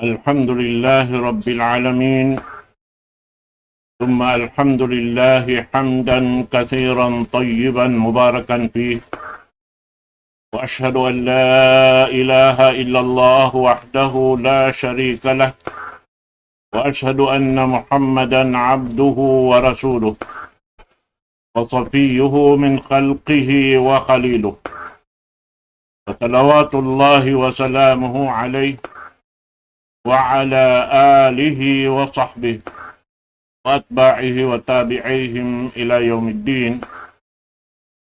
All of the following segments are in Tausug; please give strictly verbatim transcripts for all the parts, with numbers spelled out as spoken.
الحمد لله رب العالمين، ثم الحمد لله حمدا كثيرا طيبا مباركا فيه، وأشهد أن لا إله إلا الله وحده لا شريك له، وأشهد أن محمدا عبده ورسوله، وصفيه من خلقه وخليله، فصلوات الله وسلامه عليه وعلى آله وصحبه وأتباعه وتابعيهم إلى يوم الدين.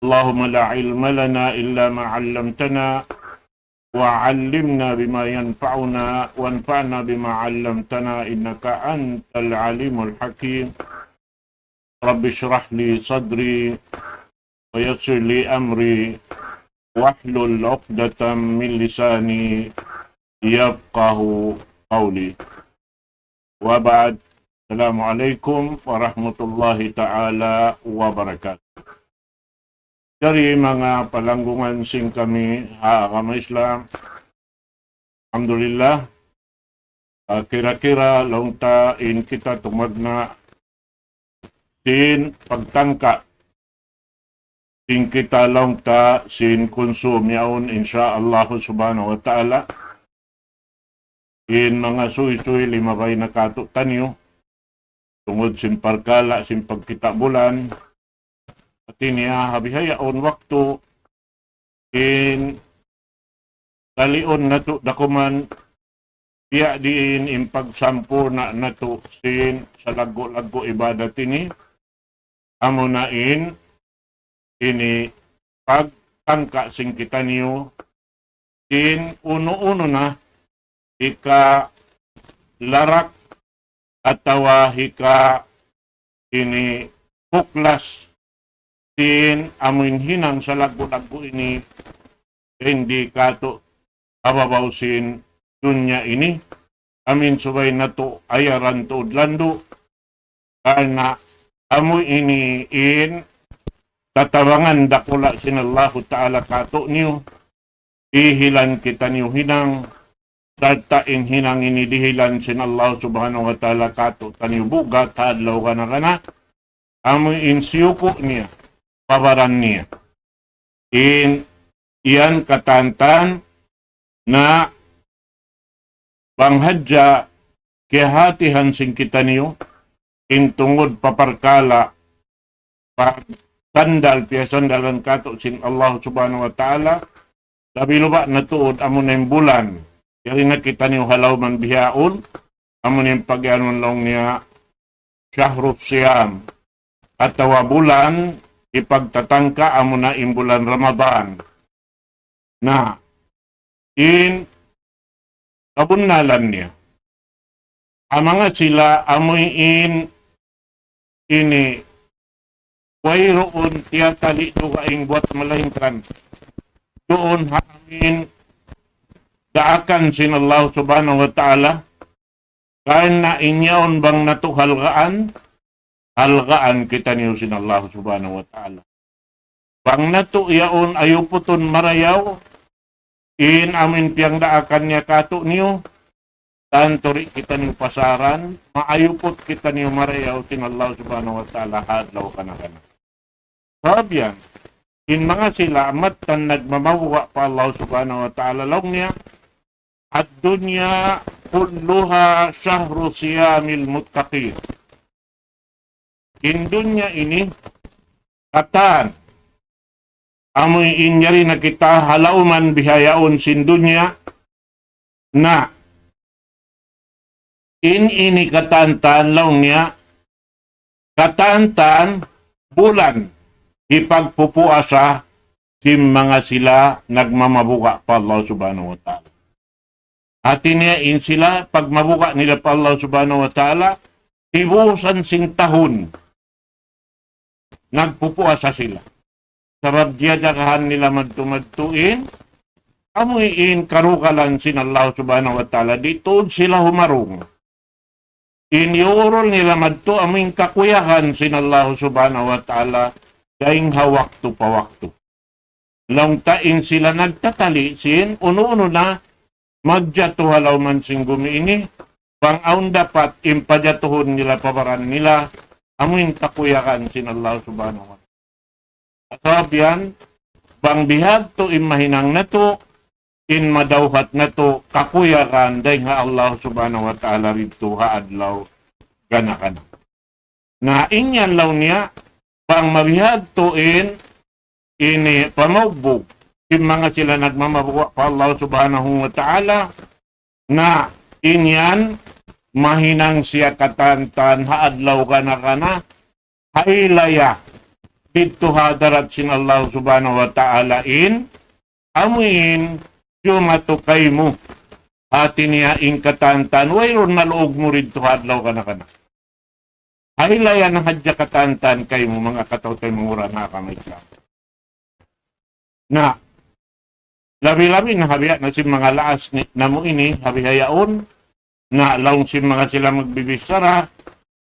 اللهم لا علم لنا إلا ما علمتنا، وعلمنا بما ينفعنا، وانفعنا بما علمتنا، إنك أنت العليم الحكيم. رب اشرح لي صدري، ويسر لي أمري، واحلل عقدة من لساني، يفقه قولي. وبعد. السلام عليكم ورحمة الله تعالى وبركاته. Jari manga palanggungan sin kami ha agama Islam, alhamdulillah, ah, kira-kira laung ta in kita tumagna' sin pagtangka sin kita laung ta sin kunsum yaun, insya Allah subhanahu wa ta'ala. In manga suysuy limabay na kātu'niyu tungud sin parkala' sin pagkita' bulan. Hati niya ha bihaun waktu in taliun natu' dakuman biya' diin in pagsampurna' natu' sin salaggu'-laggu' ibadat ini, amuna in ini pagtangka sin kitaniyu sin unu-unu na hika larak atawa hika ini puklas sin amuin hinang salaggu'-laggu' ini, dayn di kātu' ha babaw sin dunya ini, amuin subay natu' ayaran tuud landu', karna' amu ini in tatabangan dakula' sin Allahu Ta'ala kātu'niyu, dihilan kitaniyu hinang, sarta' in hinang ini dihilan sin Allah Subhanahu wa Ta'ala kātu'niyu bugat ha adlaw kana-kana, amu in siyuku' niya, pa baran niya. In yan katantan na bang hadja kiyahatihan sin kitaniyu, in tungud pa parkala' pagsandal, piyasandalan kātu' sin Allah Subhanahu wa Ta'ala, labi-labi na tuud amuna in bulan. Yari na kitaniyu ha lawm bihaun, amuna in pag-iyanun laung niya, shahru siyam, atawa bulan hipagtatangka, amuna in bulan Ramadan. Na, in kabunnalan niya, ha manga sila amuin ini wayruun tiyatali' dugaing buwat malaingkan duun ha amuin daakan sin Allah Subhanahu wa Ta'ala, karna' in yaun bang natu' halgaan, halgaan kitaniyu sin Allah Subhanahu wa Ta'ala. Bang natu' yaun ayuputun marayaw in amuin piyagdaakan niya kātu'niyu, tantu di' kitaniyu pasaran, maayuput kitaniyu marayaw sin Allah Subhanahu wa Ta'ala ha adlaw kana-kana. Sabab yan, in manga sila mattan nagmamabuga' pa Allah Subhanahu wa Ta'ala, laung niya, الدنيا كلها شهر صيام المتقين. In dunya ini katan, amuin yari na kita ha lawm bihaun sin dunya, na in ini katantan laung niya, katantan bulan hipagpupuasa sin manga sila nagmamabuga' pa Allah Subhanahu wa Ta'ala. Hati niya in sila, pagmabuga' nila pa Allah Subhanahu wa Ta'ala, tibusan sin tahun nagpupuasa sila. Sabab diyajagahan nila madtu-madtu in, amuin karugalan sin Allah Subhanahu wa Ta'ala, di' tuud sila humarung. In iyurul nila madtu amuin kakuyagan sin Allah Subhanahu wa Ta'ala, dayn ha waktu pa waktu. Laung ta in sila nagtatali' sin unu-unu na magjatu ha lawm sin gumi ini, bang awn dapat in pajatuhun nila pa baran nila, amu in kakuyagan sin Allah Subhanahu wa Ta'ala. Sabab yan, bang bihadtu in mahinang natu', in madawhat natu', kakuyagan dayn ha Allah Subhanahu wa Ta'ala didtu ha adlaw gana-gana. Na in yan laung niya, bang mabihadtu in ini pamaugbug, in manga sila nagmamabuga' pa Allah Subhanahu wa Ta'ala, na in yan mahinang siya katantan ha adlaw gana-gana, haylaya didtu ha hadarat sin Allah Subhanahu wa Ta'ala in, amu in, jumatu kaymu, hati niya in katantan, wayruun maluug mu didtu ha adlaw gana-gana. Haylaya na hadja katantan kaymu manga kataw-taymanghuran ha agama Islam. Na, labi-labi na ha biya' na sin manga laas ni, namu' ini, ha bihaun, na laung sin manga sila magbibichara,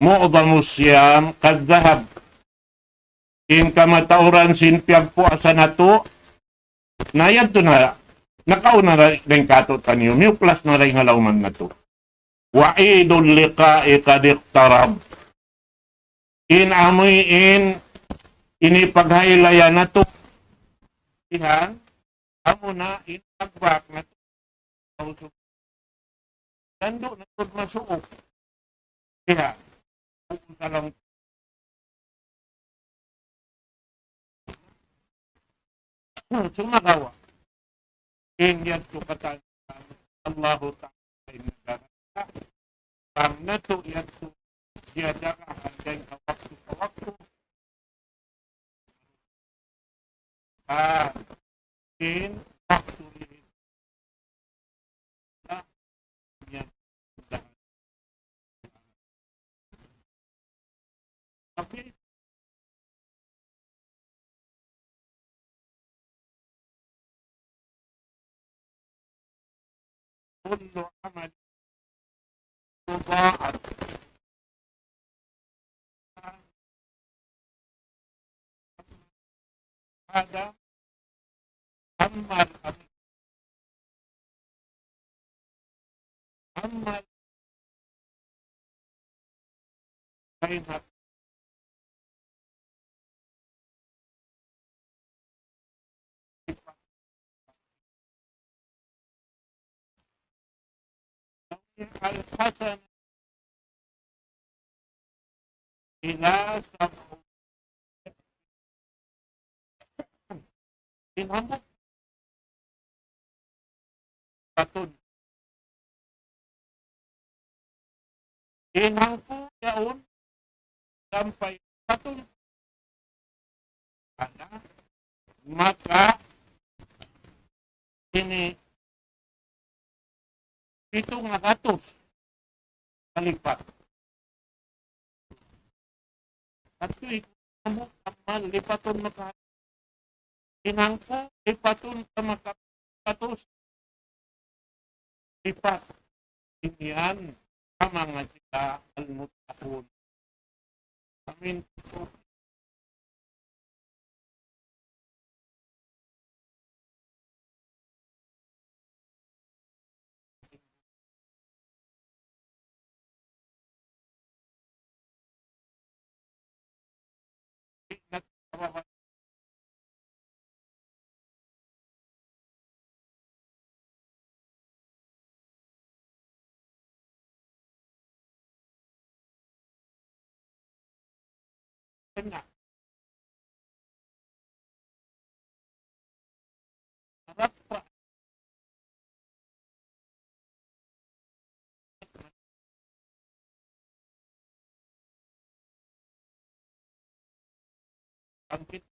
معظم الصيام كالذهب. In kamatauran sin piyagpuasa natu', na yadtu na, nakauna na dayn kātu'niyu, miyuklas na dayn ha lawm natu'. وعيد اللقاء قد اقترب. In amu in, ini paghaylaya natu', iha, amu na in pagbak natu'. Landu' na tuud masuuk. Iha, buku salam. Sumagawa'. In yadtu katan Allahu Ta'ala in nagarata. Bang natu' yadtu diyadarahan dayn ha waktu pa waktu. Ah, in waktu ini. Ah, yan. Tapi, كل عمل مضاعف. هذا أما الأمر، أما بين الحسنة إلى سبع. In hambuuk patun. In hangpu' yaun sampay patun. Ana, maka ini pitu ngagatus kalipat. At ikaw, amal, lipatun maka, in hangpu', lipatun ka maka, gatus, lipat. Imiyan, tama nga sila, al-muttaqun. Amin. Tengah. Rapat. Bangkit.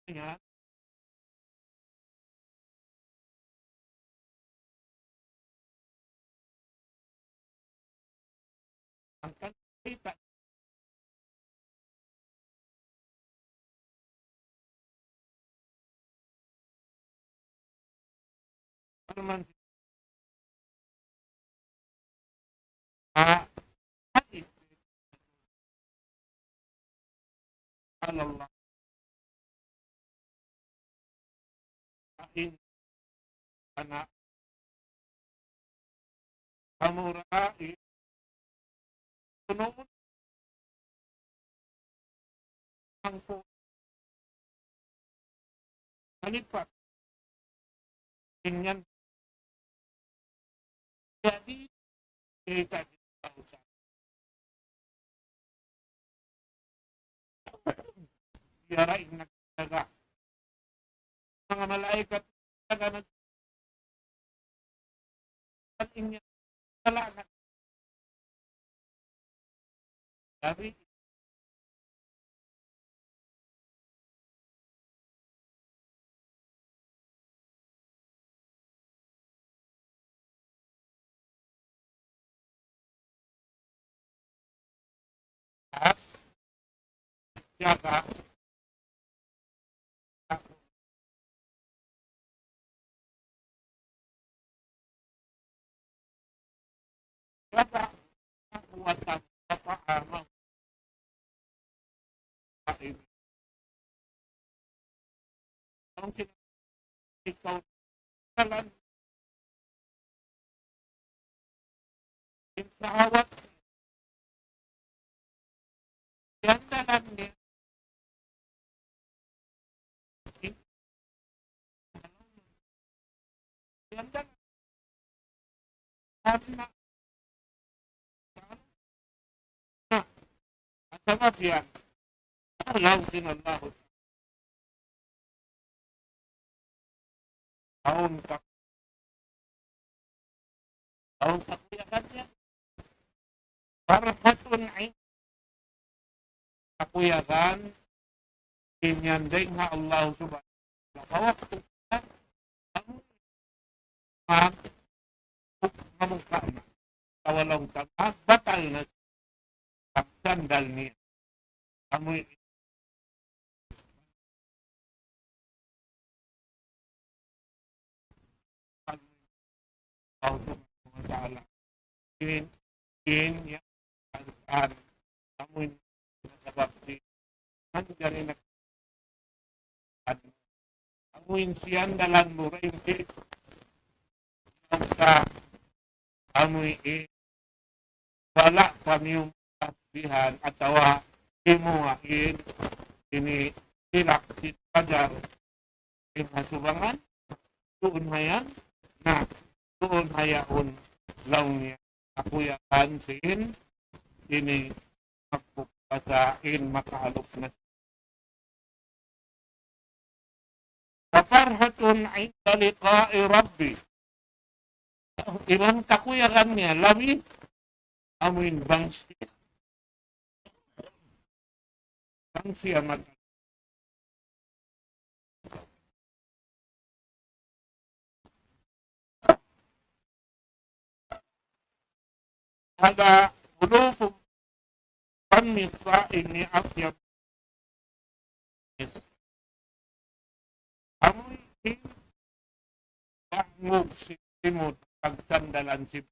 Yan. Hangkan kita Parman, ah, hadith, qala Allah, in kana kamu ra'i, kunun angku kalipat inyan. Jadi, kita di tau sa. Biya' ra in nagdaga. Manga malaikat, nagdaga, nag-, in yan, salamat. Sabi, at siyaka, siyaka, wa ta'amahu. Awn sin ikaw dalan in sahawat, yan dalan niya. Yan dalan. Karna' na, at sabab yan, laung sin Allah, awn ka, awn kakuyagan niya. Farhatun in-, kakuyagan in yan dayn ha Allah Subhanahu wa Ta'ala. Waktu na, mag-, magmukha na. Tawalong ka, magbatal na pagsandal niya. Amu in Allah Subhanahu wa Ta'ala. In, in, ya, an, an, amu in sabab di, manjari na, an, amu in siyan dalan mu ra in di, ka, amu in, wala' pa miyum tasbihan atawa himuwa in ini tilak sin fajar. In ha subangan, duun ha yan, na, duun ha yaun laung niya, kakuyagan sin ini magpuasa in makaaluk na. Wa farhatun inda liqa'i Rabbi. Iban kakuyagan niya labi amuin bang siya, bang siya mag-, هذا غلوف فم الصائم أطيب. Amu in bangug sin simud pagsandalan sin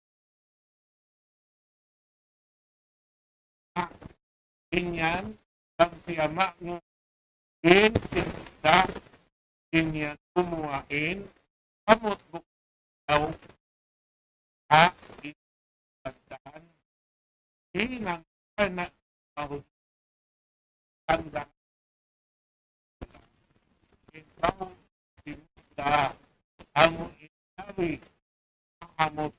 in yan, bang siya mangug in sin da, in yan tumuwa in, kamut buk tau, ha, in pagdahan, hinang kana, mahut, tanda, in tau, in da, amu in tawi, amut,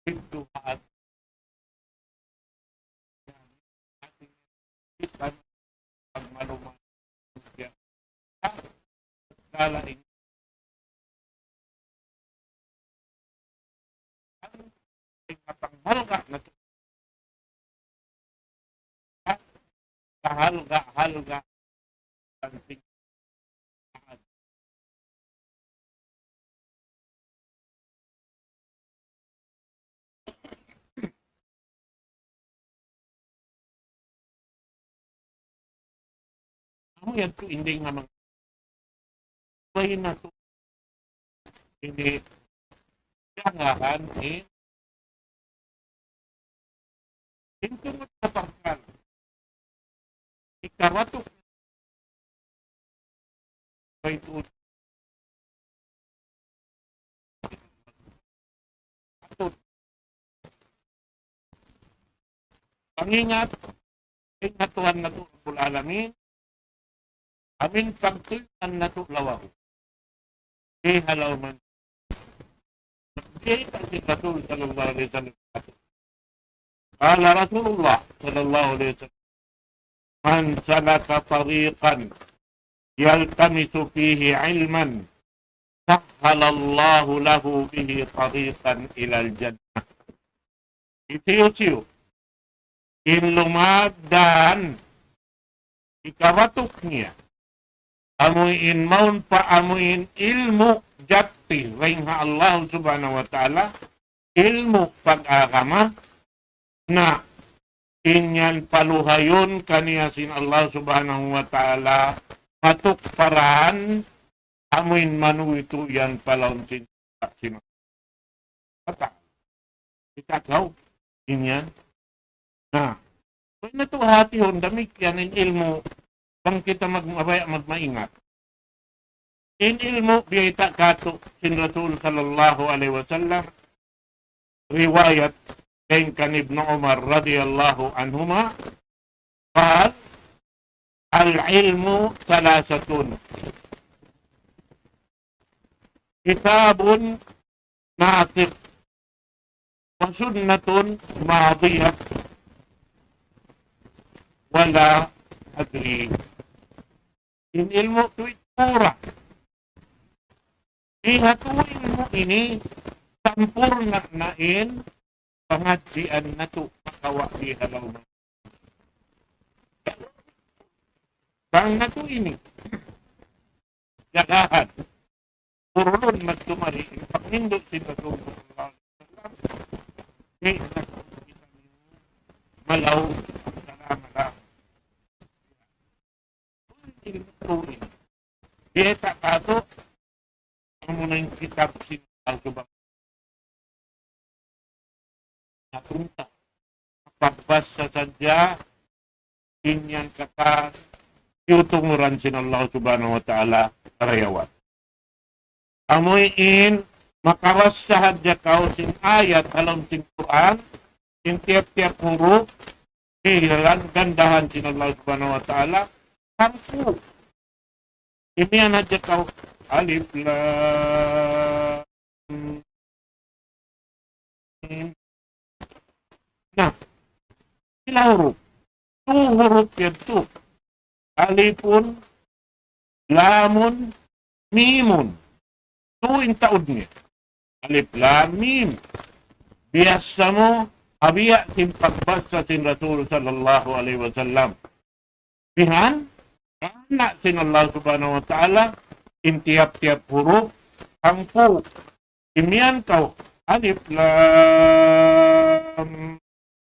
Hindu at kita pagmaluman siya. Dala in ang kapanghalga na kahalga-halga. Panting. At, Amu yadtu in dayn ha manga way natu' ini jangahan in in tungud na parkala'. Ikawatuk pa itu. Pangingat, in ha Tuhan natu' Rabbul Alamin, amin pagtuyuan natu' lawahu. Di' ha lawm man. Di' ha sin Rasul sallallahu alayhi wasallam. قال رسول الله صلى الله عليه وسلم: من سلك طريقا يلتمس فيه علما سهل الله له به طريقا إلى الجنة. Hisiyu-siyu in lumagdan, ikawatuk niya, amu in mawn pa amu in ilmu' jatti dayn ha Allah Subhanahu wa Ta'ala, ilmu' pag-agama, na in yan paluhayun kaniya sin Allah Subhanahu wa Ta'ala, matukparan amu in manuwi' tuud yan pa lawm sin, sin Mata. Kita kaw, in yan. Na, way natu' hatihun damikkiyan in ilmu', bang kita mag-, mabaya' magmaingat. In ilmu' biyayta' katu' sin Rasul sallallahu alayhi wasallam, riwayat dayn kan Ibnu Umar radiyallahu anhuma, قال: العلم ثلاثة: كتاب ناطق، وسنة ماضية، ولا أدري. In ilmu' tuud mura. Di' ha tuud ilmu' ini sampurna' na in pangadjian natu' makawa' di' ha lawm. Bang natu' ini jagahan, purulun magtumari in pagnindu' sin Rasul sallallahu alayhi wasallam, di' na kita malaw, salam-salam. Biyayta' katu', amu na in kitab sin Al-Quran. Napunta. Pagbasa sadja, in yan katan, tiyutunguran sin Allah Subhanahu wa Ta'ala, karayawan. Amu in, makabasa hadja kaw sin ayat ha lawm sin Qur'an, in tiyap-tiyap huruf, dihilan gandahan sin Allah Subhanahu wa Ta'ala, hangpu'. Imiyan hadja kaw, alif, lam, mim. Na, pila huruf? Tu huruf yadtu. Alifun, lamun, mimun. Tu in taud niya. Alif, lam, mim. Biyassa mu, ha biya' sin pagbasa sin Rasul sallallahu alayhi wasallam. Bihan, kana sin Allah Subhanahu wa Ta'ala, in tiyap-tiyap huruf, hangpu'. Imiyan kaw, alif, lam,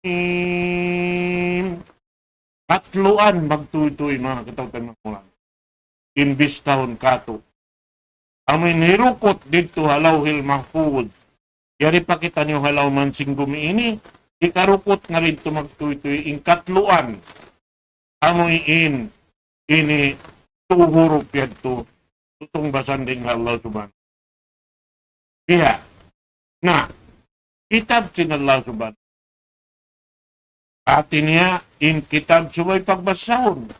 mim. Katluan magtuytuy, manga kataw-taymanghuran. Imbis tahun katu'. Amu in hirukut didtu ha Lawhil Mahfuz. Yari pa kitaniyu ha lawm sin gumi ini, hikarukut na didtu magtuytuy in katluan. Amu in, ini tu huruf yadtu, tutungbasan dayn ha Allah Subhanahu. Biya'. Na, kitab sin Allah Subhanahu. Hati niya, in kitab subay pagbasahun.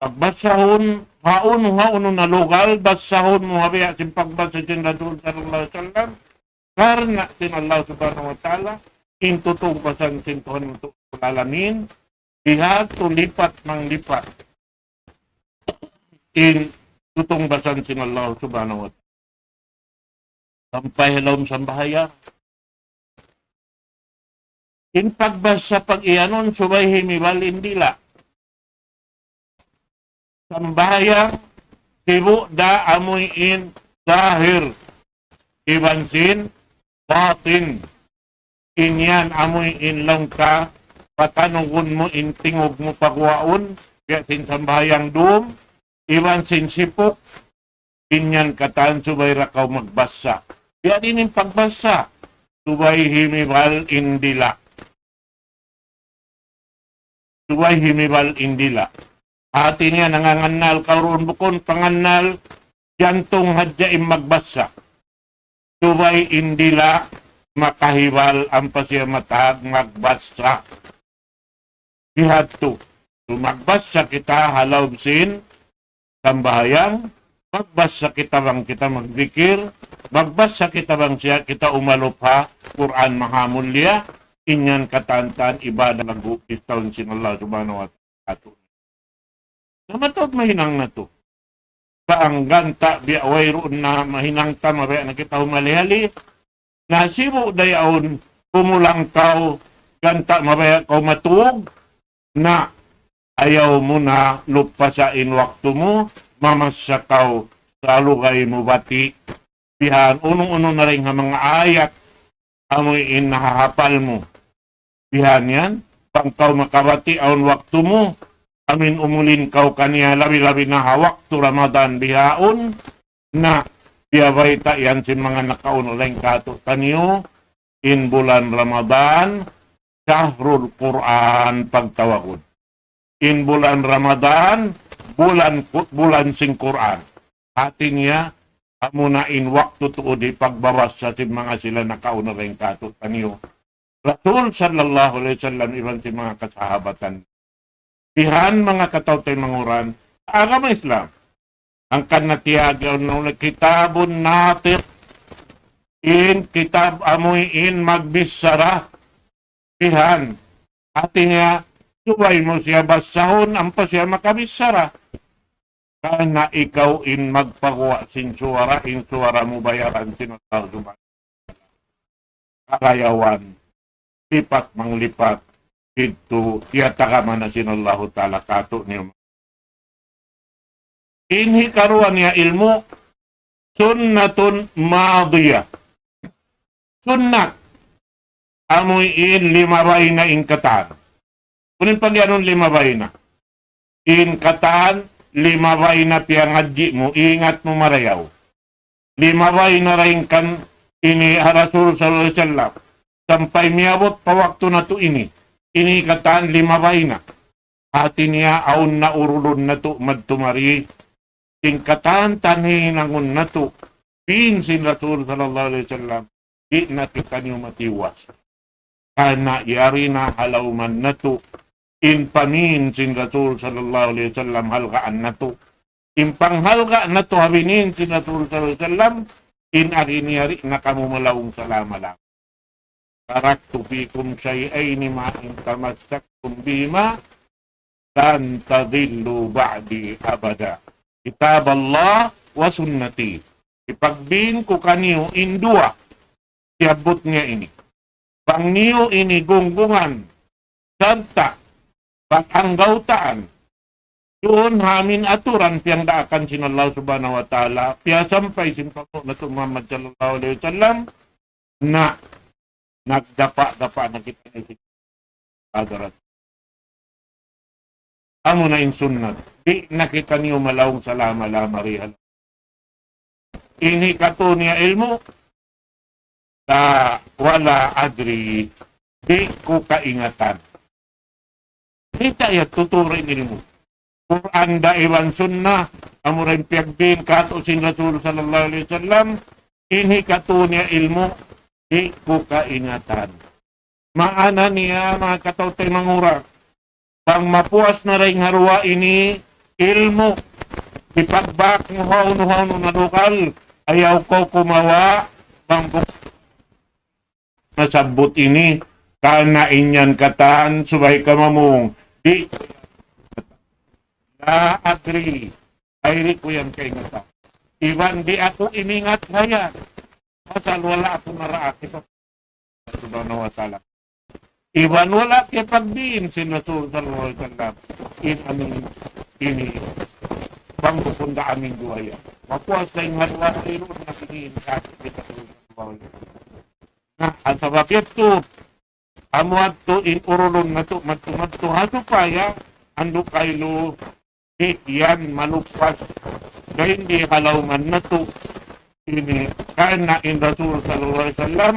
Pagbasahun, hawnu-hawnu na lugal, basahun mu ha biya' sin pagbasa sin Rasul sallallahu alayhi wasallam, karna' sin Allah Subhanahu wa Ta'ala, in tutungbasan sin Tuhan natu' Rabbul Alamin, bihadtu lipat manglipat in tutungbasan sin Allah Subhanahu wa Ta'ala. Sampay ha lawm sambahayang. In pagbasa pag-iyanun subay himibal in dila'. Sambahayang sibu' da amuin zahir iban sin batin. In yan amuin laung ta, patanugun mu in tingug mu paguwaun, Biya' sin sambahayang dum, iban sin sipuk, in yan katan subay da kaw magbasa. Biya' diin in pagbasa, subay himibal in dila'. Subay himibal in dila'. Hati niya nangangannal kaw duun bukun pangannal, jantung hadja in magbasa. Subay in dila' makahibal ampa siya matag magbasa. Bihadtu. So magbasa kita ha lawm sin sambahayang, magbasa kita bang kita magdikir, magbasa kita bang siya kita umalup ha Qur'an mahamulliya, in yan katan-katan ibadah lagu' istahun sin Allah Subhanahu wa Ta'ala. Na mataud mahinang natu'. Bang ganta' biya' wayruun na mahinang ta, mabaya' na kita humali-hali. Na sibu' da yaun, kumulang kaw, ganta' mabaya' kaw matug, na ayaw mu na lupasa in waktu mu, mamassa kaw salugay mu bati'. Bihan, unu-unu na dayn ha manga ayat, amu in nahahapal mu. Bihan yan, bang kaw makabati' awn waktu mu, amu in umulin kaw kaniya labi-labi na ha waktu Ramadan bihaun, na biya' bayta' yan sin manga nakauna dayn kātu'niyu, in bulan Ramadan, shahrul Qur'an pagtawagun. In bulan Ramadan, bulan ku-, bulan sin Qur'an. Hati niya, amuna in waktu tuud hipagbabasa sin manga sila nakauna dayn kātu'niyu. Rasul sallallahu alayhi wasallam iban sin manga kasahabatan. Bihan manga kataw-taymanghuran, agama Islam. Hangkan na tiyagi awn na kitabun natiq. In kitab amu in magbichara. Bihan. Hati niya, subay mu siya basahun, ampa siya makabichara. Karna' ikaw in magpaguwa' sin suwara, in suwara mu bayaran sin Allah Subhanahu wa Ta'ala. Karayawan, lipat manglipat, didtu, tiyatagama na sin Allahu Ta'ala kātu'niyu. In hikaruwa niya ilmu', sunnatun madiyah. Sunnat, amu in limabay na in katan. Unu in pagiyanun limabay na? In katan, limabay na piyangadji' mu, ingat mu marayaw. Limabay na dayn kan ini ha Rasul sallallahu alayhi wasallam. Sampay miyabut pa waktu natu' ini. Ini katan limabay na. Hati niya awn na urulun natu' madtu mari. Sin katan-katan hinangun natu'. Pin sin Rasul sallallahu alayhi wasallam. Di' na kitaniyu matiwas. Karna' yari na ha lawman natu'. In pamin sin Rasul sallallahu alayhi wasallam halgaan natu'. In panghalga' natu' ha binin sin Rasul sallallahu alayhi wasallam, in agi niya di' na kamu malaung salama-lama. تركت فيكم شيئين ما إن تمسكتم بهما لن تضلوا بعدي أبدا. كتاب الله وسنتي. Hipagbin ku kaniyu in duwa. Siyabbut niya ini. Bang niyu ini gunggungan, sarta' pag-anggawtaan, duun ha amin aturan piyangdaakan sin Allah Subhanahu wa Ta'ala, piyasampay sin panghu' natu' Muhammad sallallahu alayhi wasallam, na nagdapa'-dapa' na kita ini sin hadarat. Amuna in sunnat. Di' na kitaniyu malaung salama-lama rihan. Ini katu' niya ilmu', la, wala adri, di' ku kaingatan. Kita ya tuturi in ilmu'. Qur'an da iban sunnah, amura in piyagbin katu' sin Rasul sallallahu alayhi wasallam, ini katu' niya ilmu', di' ku kaingatan. Maana niya, manga kataw-taymanghuran, bang mapuas na dayn ha duwa ini, ilmu', hipagbak mu hawnu-hawnu na dugal, ayaw kaw kumawa', bang ku-, nasabbut ini, karna' in yan katan, subay ka mamung, di', la adri, ay di' ku yan kaingatan. Iban di' aku imingat ha yan. Pasal wala' aku naraak kita Subhanahu wa Ta'ala. Iban wala' kiyapagbin sin Rasul sallallahu alayhi wasallam. In amin ini, bang bukun da amin duwa yan. Mapuas da in ha duwa, mayroon na sini in kasi kita sallallahu alayhi wasallam. Na, ang sabab yadtu, amu yadtu in urulun natu', madtu-madtu ha supaya andu' kailu, di' yan malupas. Dayn di ha lawman natu', ini, karna' in Rasul sallallahu alayhi wasallam,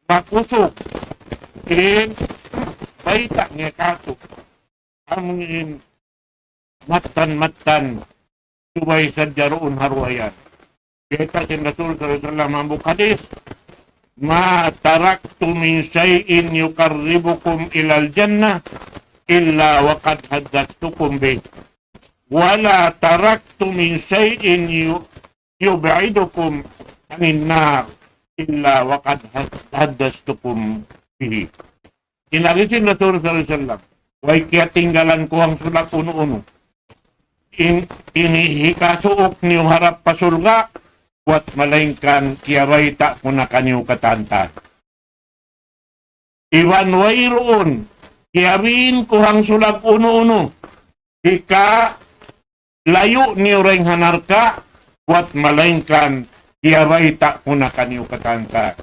makusug in bayta' niya kātu'. Amu in mattan-mattan, subay sadja duun ha duwa yan. Bayta' sin Rasul sallallahu alayhi wasallam, hambuuk hadith, ما تركت من شيء يقربكم إلى الجنة إلا وقد حدثتكم به، ولا تركت من شيء ي-، يبعدكم عن النار إلا وقد حدثتكم به. In agi sin Rasul sallallahu alayhi wasallam, way kiyatinggalan ku hangsulag unu-unu. In, ini hikasuuk niyu harap pa surga', buwat malaingkan kiyabayta' ku na kaniyu katantan. Iban wayruun, kiyabin ku hangsulag unu-unu, hikalayu' niyu dayn ha narka', buwat malaingkan kiyabayta' ku na kaniyu katantan.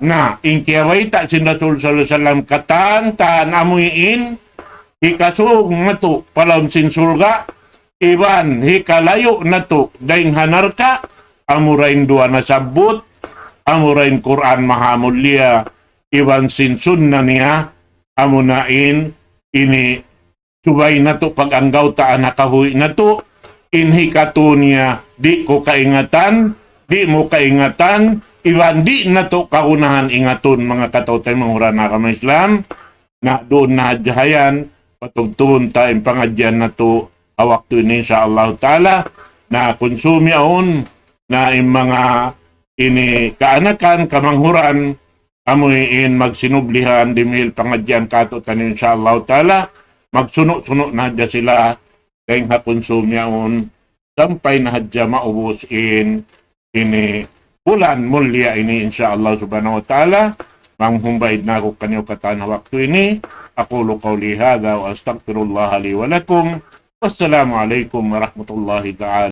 Na, in kiyabayta' sin Rasul sallallahu alayhi wasallam katantan amu in, hikasuuk natu' pa lawm sin surga', iban hikalayu' natu' dayn ha narka', amura in duwa nasabbut, amura in Qur'an mahamulliya, iban sin sunna niya, amuna in ini subay natu' pag-anggawtaan ha kabuhi' natu', in hikatu niya, di' ku kaingatan, di' mu kaingatan, iban di' natu' kagunahan ingatun, manga kataw-taymanghuran ha agama Islam. Na duun na hadja ha yan, patubtuun ta in pangadjian natu' ha waktu ini, insya Allah ta'ala. Na kunsum yaun, na in manga ini kaanakan, kamanghuran, amu in magsinublihan, dimihil pangadjian kātu'niyu, insya Allah ta'ala, magsunu'-sunu' na hadja sila, dayn ha kunsum yaun, sampay na hadja maubus in ini bulan mulliya ini, insya Allah subhanahu wa ta'ala. Manghumbay na aku kaniyu katān ha waktu ini. أقول قولي هذا وأستغفر الله لي ولكم. والسلام عليكم ورحمة الله تعالى